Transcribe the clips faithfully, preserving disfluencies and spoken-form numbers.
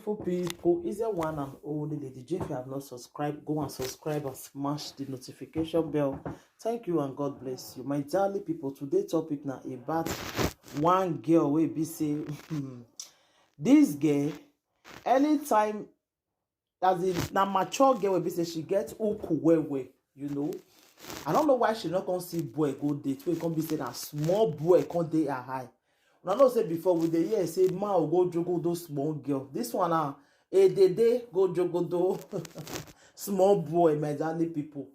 Beautiful people, is there one and only Lady J? If you have not subscribed, go and subscribe and smash the notification bell. Thank you and God bless you. My darling people, today topic now about one girl wey be say this girl, anytime, as in, na mature girl wey be say she get uku well well, you know. I don't know why she not come see boy go date, wey come be say na small boy come dey her high. Una know say before we dey hear say man go jogo those small girl. This one now, a day day go jogo do small boy, my darling people.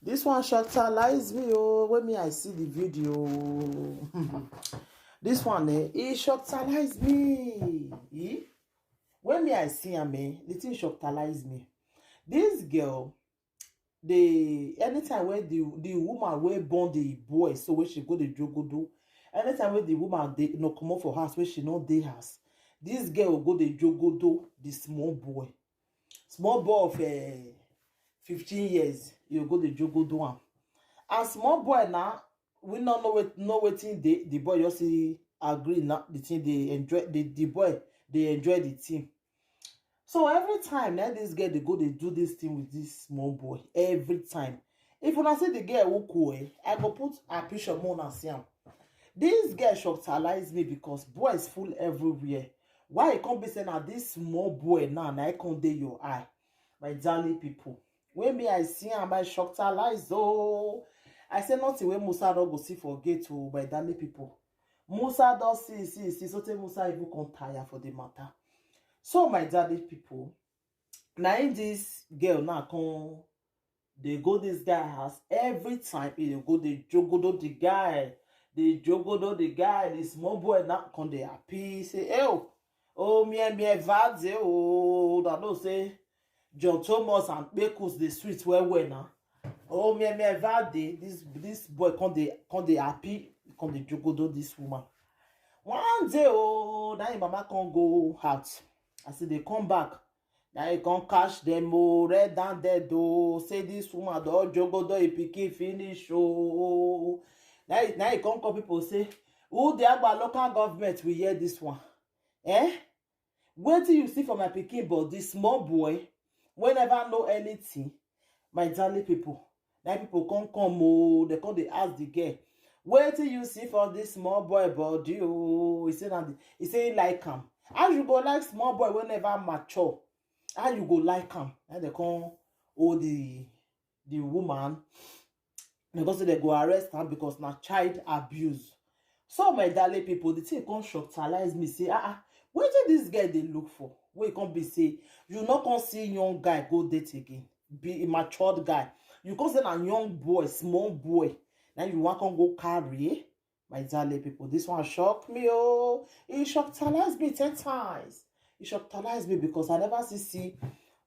This one shocktalize me, oh, when me I see the video. This one, eh, it shocktalize me. Eh? When me I see am, eh, the thing shocktalize me. This girl, the anytime where the the woman wey born the boy, so when she go the jogodo, anytime where the woman dey no comot for house, when she no dey house, this girl go the jogodo the small boy, small boy of uh, fifteen years, you go the jogodo am. And small boy now, we no know what know wetin the the boy just see agree now the thing they enjoy the the boy they enjoy the thing. So every time now this girl they go they do this thing with this small boy every time. If una see the girl who cool, eh, I go put a picture more and see am. This girl shocktalize me because boys full everywhere. Why it can't be say now this small boy now now I can't dey your eye, my darling people. When me I see am, I shocktalize oh. I say nothing wey Musa don go see for gate oh, my darling people. Musa don see see see so tey Musa even come tire for the matter. So my darling people, na in this girl now come dey go this guy house every time. He dey go dey jogodo the guy, dey jogodo the guy. The small boy now come dey happy say, "Oh, oh, me me vade oh." I know say John Thomas and Kpekus dey sweet well well now. Oh, me me vade. This this boy come dey come dey happy, come dey jogodo this woman. One day oh, now him mama come go out. As he dey come back, now he come catch them oh, red and dead oh. Say this woman don jogodo a pikin finish oh. Now he- now he come call people say, "Who the Agba local government will hear this one?" Eh? Wetin you see for my pikin body, small boy wey never know anything, my darling people. Now people come come oh, they come dey ask the girl, "Wetin you see for this small boy body oh?" He say na the, he say he like am. How you go like small boy wey never mature? How you go like am? Now they come hold the the woman, because they go arrest her because na child abuse. So my darling people, the thing come shocktalize me say, "Ah ah, wetin this girl dey look for?" Wey come be say you no come see young guy go date again, be a matured guy. You come say na young boy, small boy, now you wan come go carry, my darling people. This one shock me oh. It shocktalize me ten times. It shocktalize me because I never see see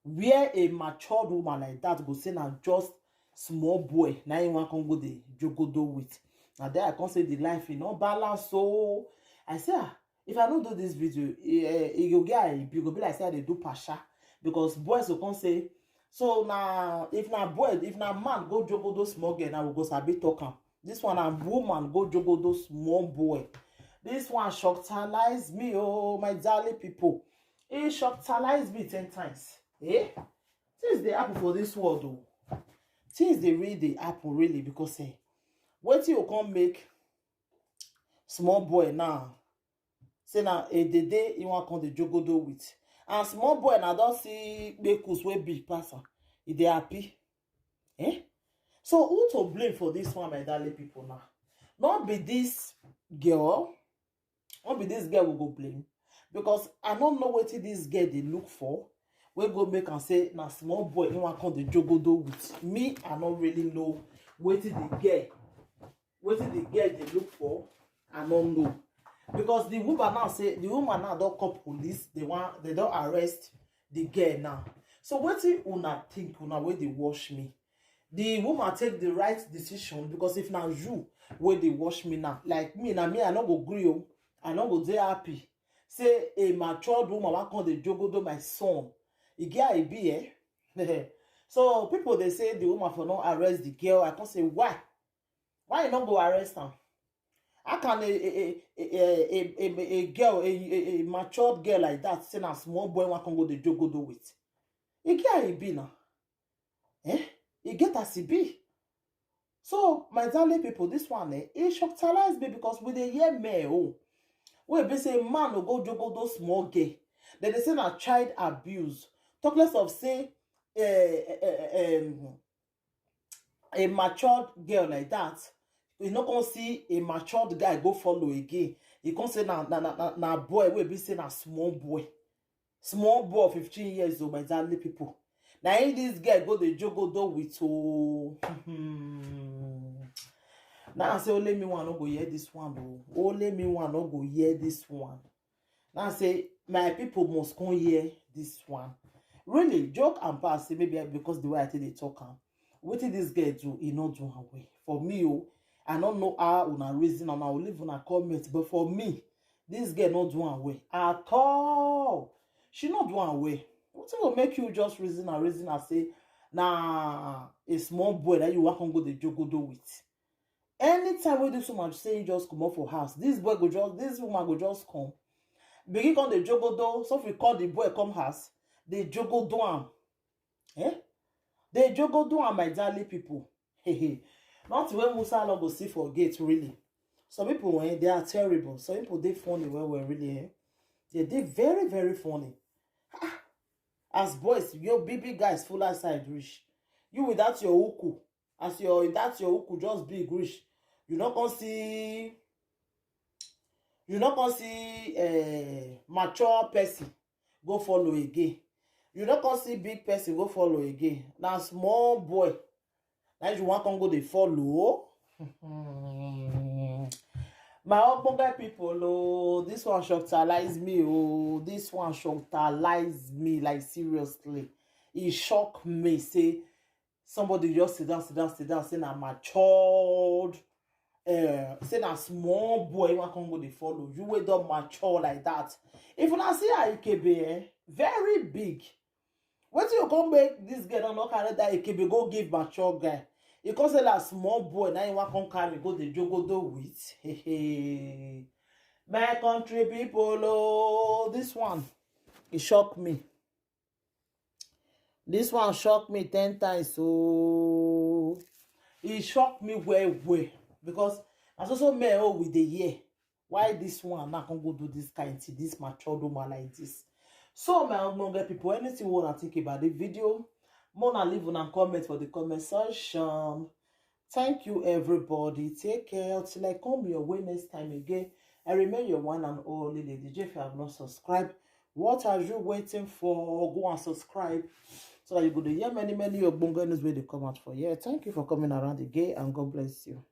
where a matured woman like that go say na just small boy na him wan come go dey jogodo with. Na there I come say the life e no balance. So I say, "Ah, if I no do this video, e eh, e go get I be go be like say I dey do pasha." Because boys go come say, "So na if na boy, if na man go jogodo small girl, na we go sabi talk am. This one na woman go jogodo small boy." This one shocktalize me oh, my darling people. E shocktalize me ten times. Eh? Things dey happen for this world oh. Things dey really dey happen really because eh, wetin you come make small boy now say na a day day he wan come dey jogodo with, and small boy na don see Kpekus wey big pass am, he dey happy. Eh? So who to blame for this one, my darling people? Now, not be this girl, not be this girl we go blame, because I no know wetin this girl dey look for wey go make am say na small boy he wan come dey jogodo with. Me, I no really know wetin the girl wetin the girl dey look for. I no know, because the woman now say the woman now don call police. They want they don arrest the girl now. So wetin una think, una wey dey watch me? The woman take the right decision, because if na you wey dey watch me now, like me na me, I no go gree oh. I no go dey happy say a matured woman wan come dey jogodo my son. E get I be eh. So people dey say the woman for no arrest the girl. I come say why? Why you no go arrest am? How can a a a a a, a, a girl, a, a, a matured girl like that, say na small boy one can go the jogodo with? E get how e be now. Eh? E get as e be. So, my darling people, this one, eh, e shockalize me because we dey hear men, oh, wey be say man go go jogodo small girl. Then they say na child abuse. Talk less of say, eh, eh, eh, um, a matured girl like that, you no come see a matured guy go follow again. You come say na na na na, na boy wey be say na small boy, small boy of fifteen years old, my darling people. Now in this girl go the jogodo with, oh. Now I say only me one no go hear this one, oh. Only me one no go hear this one. Now I say my people must come hear this one. Really, joke and pass, say maybe because the way I take dey talk am, wetin this girl do, e no do am well. For me, oh, I no know how una reason and I will leave una comment, but for me, this girl no do am well at all. She no do am well. Wetin go make you just reason and reason and say na a small boy that you wan come go the jogodo with? Anytime wey this woman say you just comot for house, this boy go just, this woman go just come, begin come the jogodo. So if we call the boy come house, they jogodo am. Eh? They jogodo am, my darling people. Not when Musa no go see for gate, really. Some people, eh, they are terrible. Some people, they funny well, well, really, eh? They, they very, very funny. Ah, as boys, your baby guys full outside reach. You without your uku, as your, that your uku just big reach, you no come see, you no come see, eh, mature person go follow again. You no come see big person go follow again. Na small boy, na you wan come go dey follow. My ogbonge people, oh, this one shockalize me, oh, this one shockalize me, like, seriously. E shock me say somebody just sit down, sit down, sit down, say na matured, eh, say na small boy wan come go dey follow you wey don mature like that. If una see her ikebe, eh, very big. Wetin you come make this girl no, no carry that ikebe go give mature guy? You come say na small boy na you wan come carry go the jogodo with. My country people, oh, this one, e shock me. This one shock me ten times. So e shock me well, well, because as also men, oh, we dey hear. Why this one now come go do this kind thing, this matured woman like this? So my ogbonge people, anything you wanna think about the video, wanna leave una comment for the comment section. Thank you, everybody. Take care. Till I come your way next time again, I remain your one and only Lady J. If you have not subscribed, what are you waiting for? Go and subscribe so that you go to hear many, many ogbonge news wey dey come out for here. Thank you for coming around again, and God bless you.